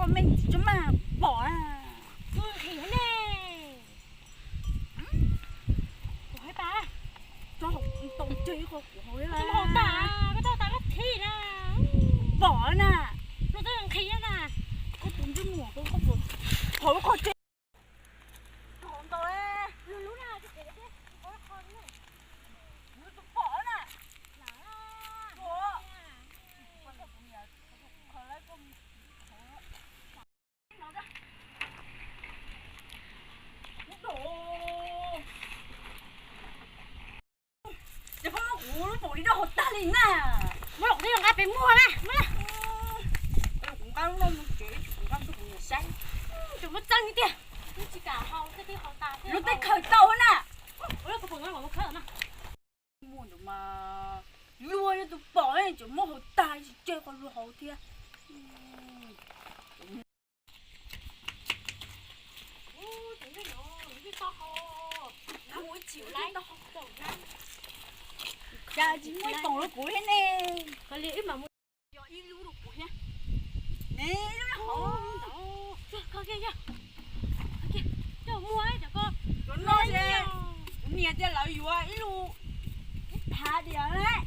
qho me ntsis tso mas pom na. Kuv nqhis ne. Kuv hais tas. Tso hauv tau cog ib qho kuv hauv na. Koj tau tas koj thim na. Pom na. Luag twb nqhis na. Koj tus ntsej muag koj, koj puas hauv qho tse. Hauv ntau lub na, lub na, lub tus pom na. Ces koj muab kuv lub paum li rau hauv tag li na. Muab los kuv twb yuav nqa pem muag na, muab na. Kuv nqa lub no mus tsev, kuv nqa mus rau kuv niam saib. Tseem muab txeeb tiag, tsis kam haus thiab, twb haus tas thiab. Lub teb khawm tau na. Ua lub tus paum no los mus khawb na. Muag ntawd mas luag yog tus pom tseem muab haus tag, tsis tseg qhov luag haus thiab. Cas tsis muaj ib poom rau kuv thiab ne? Yog ib lub rau kuv thiab. Ne, ib lub hauv ntawd. Cov no ces kuv niam tias lawv yuav ib lub ib phav diam lawm.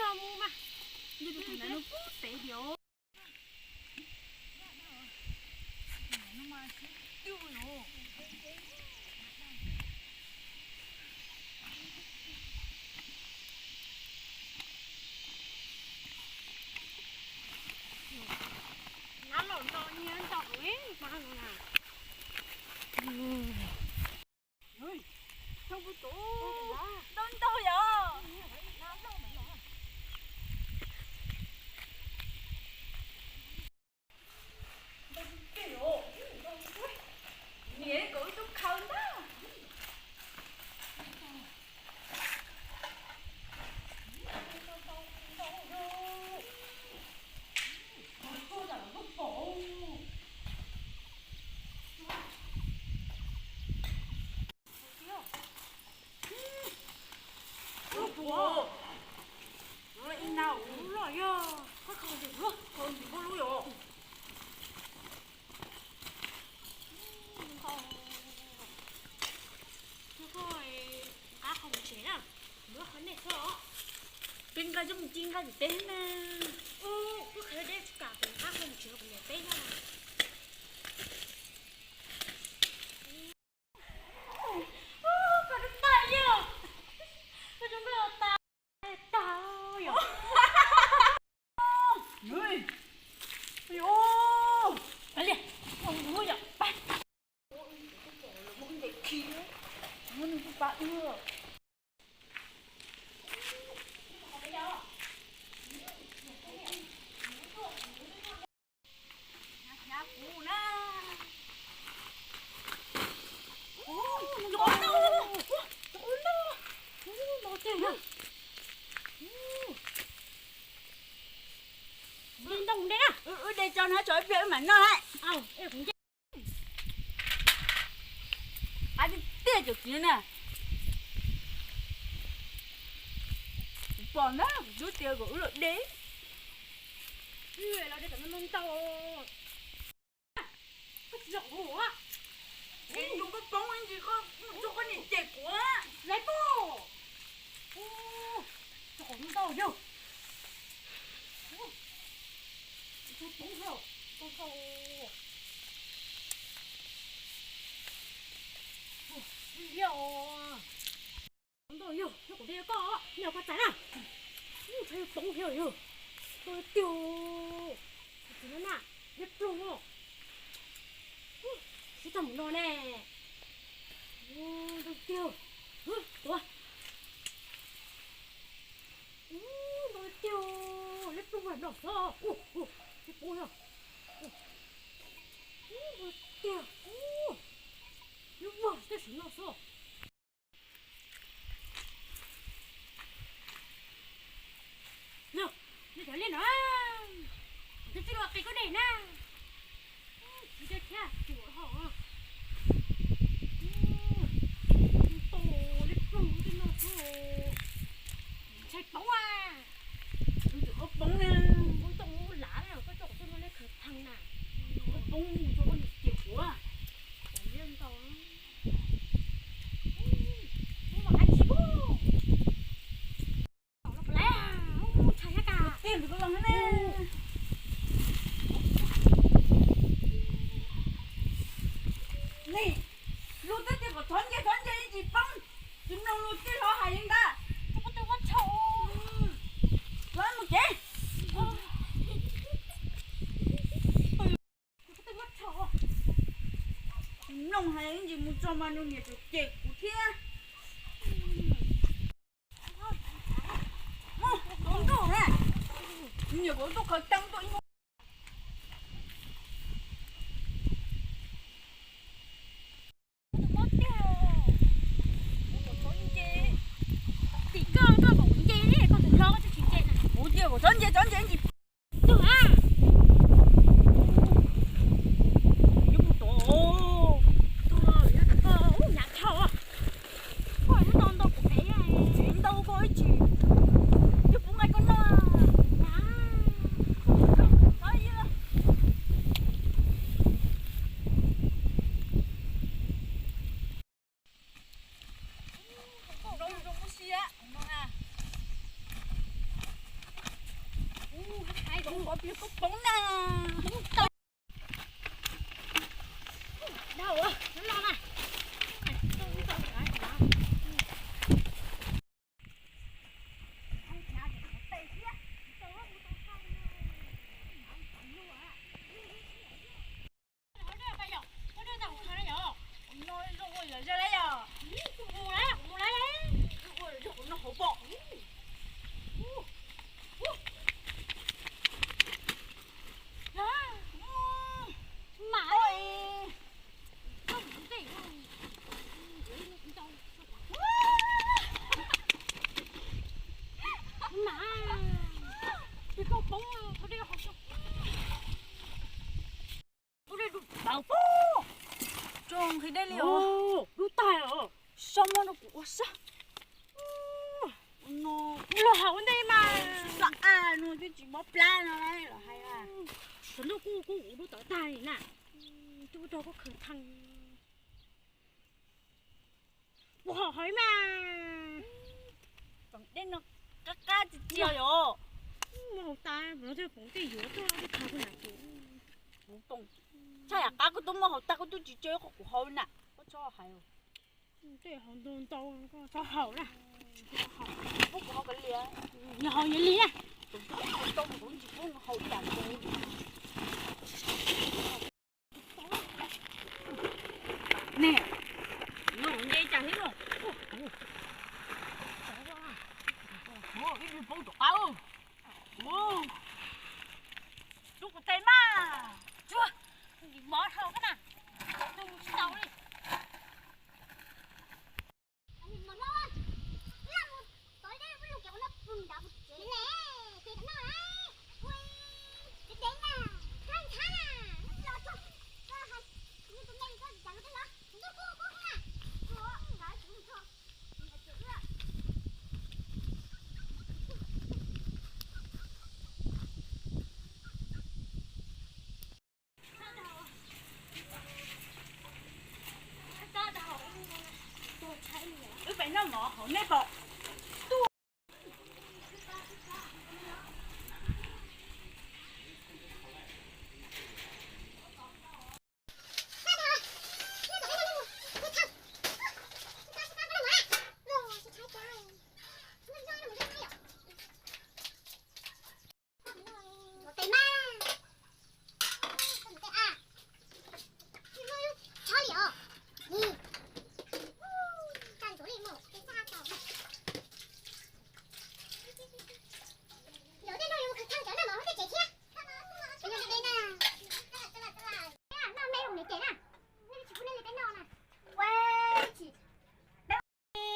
Yog mus mas, yog tus ntawd no pub pem diam. Nab los no nyiag ntaus ib pab no na. Ua, ib nab lub los yog, kho ntsis lub, kho ntsis lub yog. Koj nqa qhov mus tsev na, muab qhov nej xwb os. Peb nqa coj mus ci nqa tim teb na. Ub, koj qhia deb tsis kam kuv nqa qhov mus tsev kuv niam peb yog. Koj rub ntaj yog, koj rub ntaj tas, tas yog. Ua li, ua yom, pab. Muab nws pab wb. Ntoo de na. Wb de tso na, tso ib pliag wb mam noj na. Qab tiag tiag cov txiv na. Kuv pom na, kuv twb tias kom wb los de. Los de tom no ntau. Koj tsis yog kuv. Nws koj poob ntsis koj mus tso koj niam cem kuv. Laiv pog. Tso kom ntau yog. Poob hlo, poob hlo. Liaj os. Ntau yog, yog kuv de koj, nyob koj txais na. Ntshai poob thiab yog. Ntau tiag. Tus no na, liab ploog no. Sib tag mus no ne. Ntau tiag. Tuav. Ntau tiag, liab ploog no xwb. Liab ploog no. Ntau tiag. Liab vog tab sis no xwb. No, no cov liaj no, twb tsis los qis koj dej na. Tsis thiab, tsis ua hauj. Ntau liab ploog tej no xwb. Ntshai poob a. Tus twg koj poob na. Poob tau lav na, koj tso kuv tuaj noj leb khawv pheej na. Koj poob mus tso koj niam cem kuv. Ntau. Mus mam qab tsis pub. Tom no puas laib? Ntshai thiab kas. Tiag ntawm koj los na. Nim, luag twb tias kom thov nce thov nce tsis poob, tsis mloog luag tej hlob hais li ntag. Tsis pub twb muab tshau. Los mus tsev. Tsis mloog hais ntsis mus tso mas nws niam tseem cem kuv thiab. Mus, tus ntuj na, niam kuv tuaj khaws teeb tuaj ib hnub. Tim koj, koj kom kuv nce, koj tus hlob koj tsis nce na. Kuv tias kom txhob nce, txhob nce ntsis. Tus a, tus tus yog koj ub nyav dhau. Koj ntau ntau kuv pem, tsis ntau koj ib tsis, twb puv nqaij koj noj. Zoo zoo muab siab no na. Ub, hais kom pom pliag koj poob na. Ub, tau. Dau, no no na. Los haus ntej mas. Los a no twb tsis mob plab no los hais. Thaum ntuj kuj kuj kuv lub tod tag li na. Twb ua rau kuv khwv thee. Kuv haus haus mas. Dej no qab qab tsis tsis yom. Muaj haus tas, no thiaj poom tej yuav tuaj tej thav kuv nam kuv. Kuv poom tshaj yam qab kuv twb muaj haus tas kuv twb tsis tso qhov kuv haus na. Koj txhob hais. Tej haus ntau ntau koj txhob haus na. Kuv haus ka liam. Yog haus yog li na. Kuv tsis pub haus ib yam kuv. Ne, no nce cas thiab no. Ib poob rov qab. Rub kuv tes mas. Tsuag, mov dhau kab na. Tsis tau li. Wb pem noj mov hauv nej pom.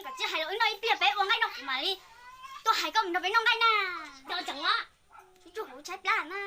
Kom tsis hais los wb noj ib pliag peb ua nqaij noj kuv mam li tuaj hais koj mus nrog peb noj nqaij na. Nrog tseem os. Ib tug kuv tshaib plab na.